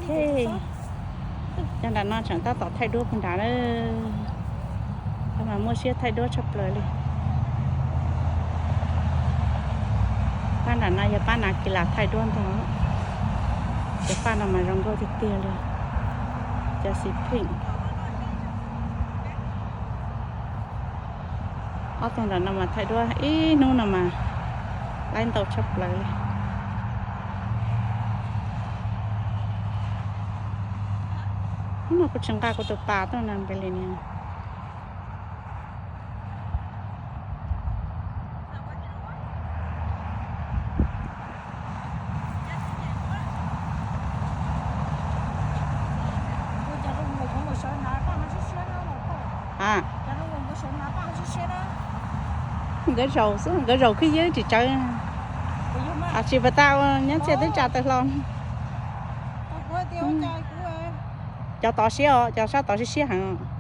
Cov nram no tseem tab tom thaij duab puag nrad na. Tab mas muaj siab thaij duab tshaj plaws li. Pab nram no yog pab nav kis las thaij duab ntag. Cov paj no mas zoo nkauj tiag tiag li. Cov xis pheej. Ob tug nram no mas thaij duab ib hnub no mas laib ntau tshaj plaws li. Hnub no kuv tsis nqa kuv tus pas tuaj na npe li ni. Nkawd zaum xwb, nkawd zaum khwb yawg tsis tsawv. Tsis pas tas nyob txiaj twb tsa tawg hlo. Cov tod siab os, cov sab tod siab siab heev.